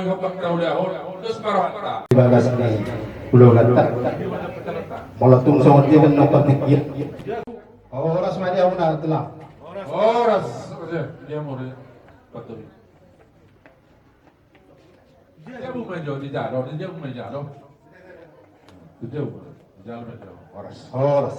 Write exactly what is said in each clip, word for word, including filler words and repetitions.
Di bagas ni hulahulanta. Molo tung songon dia kan nonton tinggi. Horas ma di hamuna tulang. Horas. Horas. Dia mau dia. Betul. Dia mau main jauh di jauh, dia mau main jauh. Dia mau jauh, main jauh. Horas. Horas.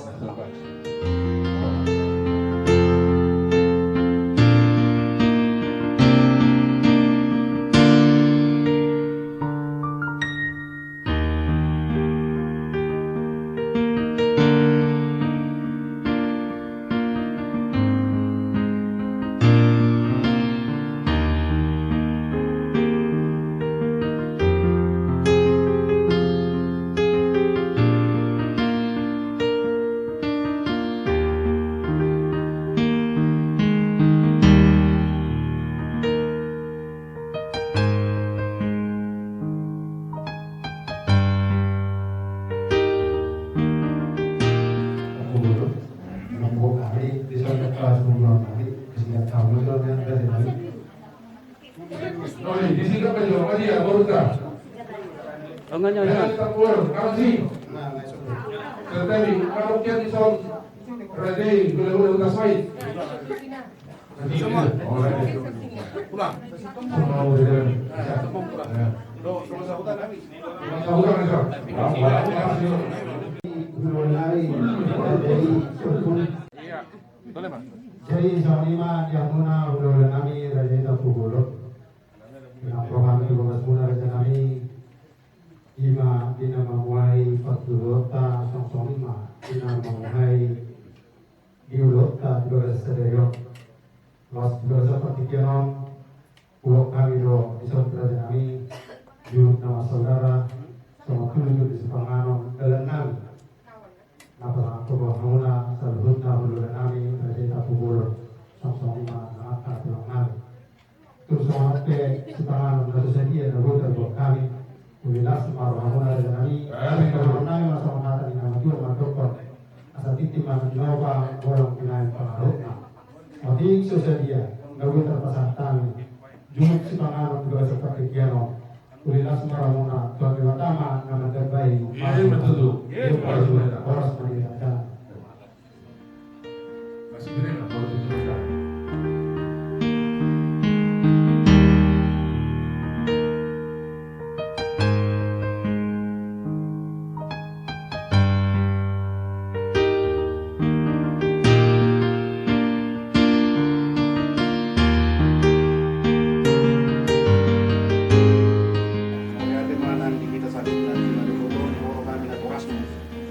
Jadi, songon i ma di hamuna hulahula nami Raja i Tampubolon. Pinangido hami tu bagas muna raja nami, ima di na mambuhai partuburonta, songon i ma di na mambuhai di ulaonta di bagasan sadari on. Laos di bagasan partingkian on, huboan hami do dison raja nami, jut na marsaudara, songon tutu di sipanganon dalan nami. Na pasahat tu hamuna saluhutna hulahula nami Raja i Tampubolon, songon i ma na angka tulang nami. Tung songon on pe sipanganon na so sadia na boi tarbuat hami. Uli las ma rohamuna raja nami. Amin. Songon nami ma songon hata ni na matua mandokkon: Asa tintin mangan di nopa, bolon binahen pangarahutna. Otik so sadia na boi tarpasahat hami, jut sipanganon di bagasan partingkian on. Uli las ma rohamuna, Tuhan Debata ma na mandambai. Iya, betul tu. Iya, betul. Horas ma di hita. Mauliate ma nang di hita saluhutna, di na dohot on, di boru hami na torasmu.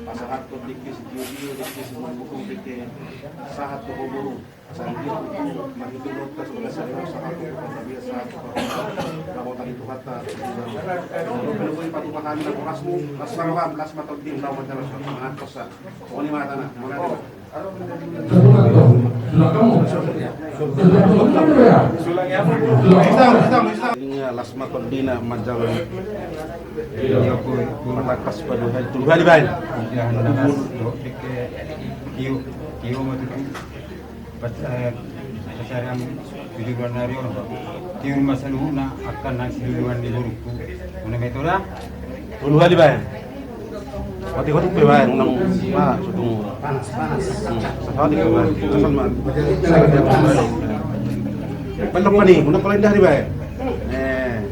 Pasahathon dengke sitio-tio, dengke simukhmukhon, dengke sahat tu ho boru. Asa di ho marhite dohot sahat tu ho boru, sahat tu ho boru, sahat tu ho boru. Dapotan ni Tuhanta. Molo pe na boi patupa hami na torasmu, las ma roham, las ma tonding, laho manjalo mangan hosa. Songon i ma hatana. Las ma tondingna manjalo. Ia, ku, ku matangkas paduahali, toluhali baen. Ia, na, na, na, tio, tio ma tutu. Pas, eh, pas ari am, tujuh bulan hari on. Tio ma saluhutna, angka na siluluan ni borungku. Unang betul dah. Toluhali baen. Otik-otik pe baen, unang, ah, sudung. Panas, panas. Hmm, sahali pe baen. Asal ma. Panas. Panas. Panas. Eh.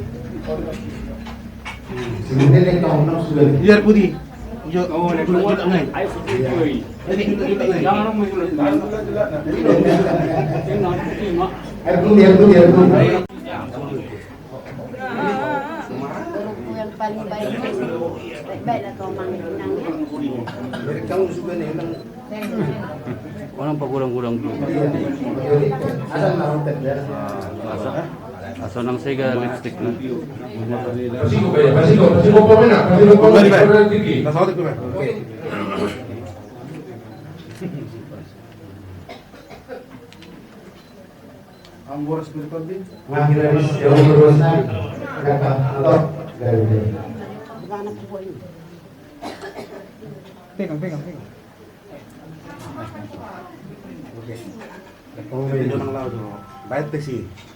Iya, putih. Iya. Oh, iya. Iya. Iya. Air putih, air putih, air putih. Yang paling baik, baiklah kau mang, Inang, ya. Unang pagodang-godang dulu. Asa, asa unang sega lipstik na. Amboras berkonding. Mengakhiri jauh terus. Kata Allah dari dia. Pegang, pegang, pegang. Oke. Oke, dia nang laut dulu. Baik, Tesi.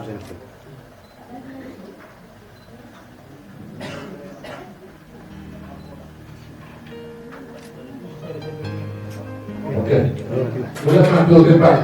Oke. Boleh, Pak, dua, Pak.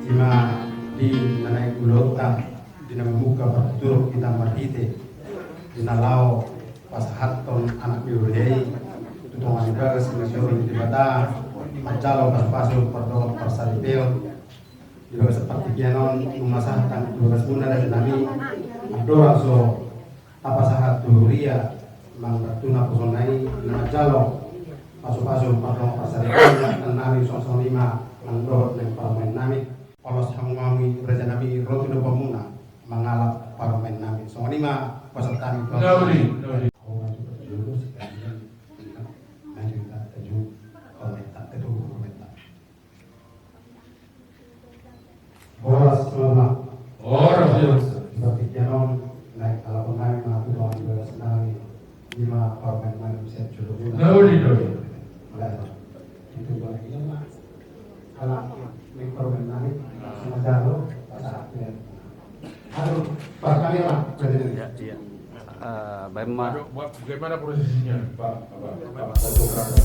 Ima di na naeng ulaonta, di na mamungka parturuk hita marhite di na laho pasahathon anak ni huria i tu tonga ni bagas na siadopan ni Debata, manjalo pasupasu pardongan parsaripeon. Di bagas partingkian on, nunga sahat hami tu bagasmuna, raja nami, andorang so tapasahat tu huria manang tu naposona i, na manjalo pasupasu pardongan parsaripeon, raja nami, songon i ma nang dohot nang parumaen nami. Horas hamu, hamu raja nami, ro tu adopanmuna mangalap parumaen nami. Songon i ma pasahat hami tu hamu. Nauli, nauli. Au maju parjolo, sekalian maju hita tu parumaenta, tu parumaenta. Horas ma. Horas, horas. Partingkian on naeng alapon nami ma tu tonga ni bagas nami, ima parumaen nami sian jolo. Nauli, nauli. Mulai. Itu boleh, ima. Ala, naeng parumaen nami, sama jalo, pasahat. Aduh, Pak, kami, Pak. Iya, iya. Eh, baen ma. Aduh, Pak, bagaimana prosesinya, Pak? Apa, Pak, fotografer?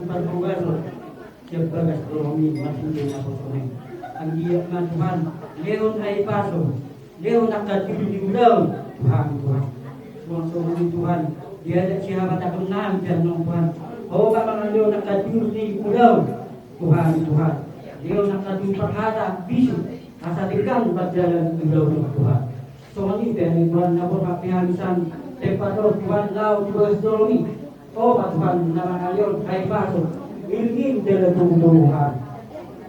Parbogason sian bagas jolom i marhite naposona i. Anggiat ma Tuhan, lehon hahipason, lehon angka tudu ni ulaon tu hami Tuhan. Suang songon i Tuhan, diajak sihabatahon nami pe annon Tuhan, Ho ma mangalehon angka tudu ni ulaon tu hami Tuhan. Lehon angka tudu parhata, bisuk, asa denggan mardalan ulaon Tuhan. Songon i pe ale Tuhan, na borhat pe hami sian tempat on Tuhan, laho tu bagas jolom i. Ho ma Tuhan na mangalehon hahipason, iring-iring jala togu-togu hami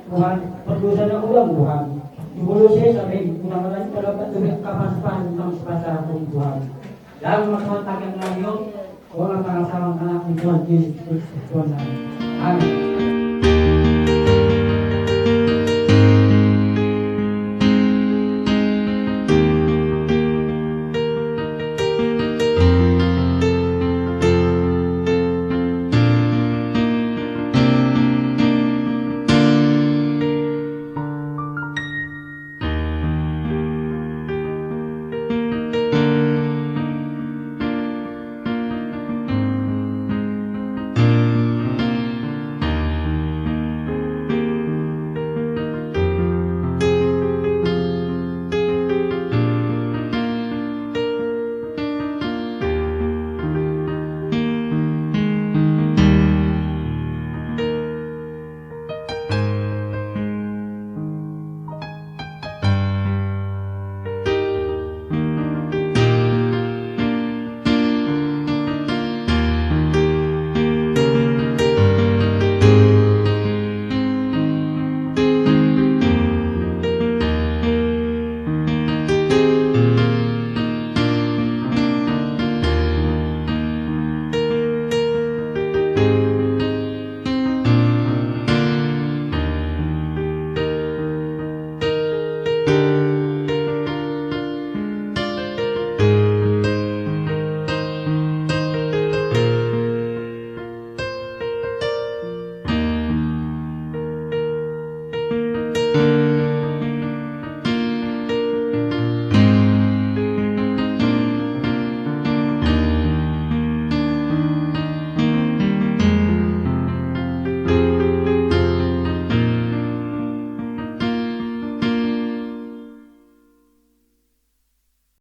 Tuhan. Pardosa na hudang Tuhan, di bolo sesa pe i, unang alani tadapot dope angka pasupasu na sipasahat Ho Tuhan. Dang ma Tuhan tangiang nami on, holan ma na sahat Anakmu Tuhan Jesus Kristus Tuhan nami. Amin.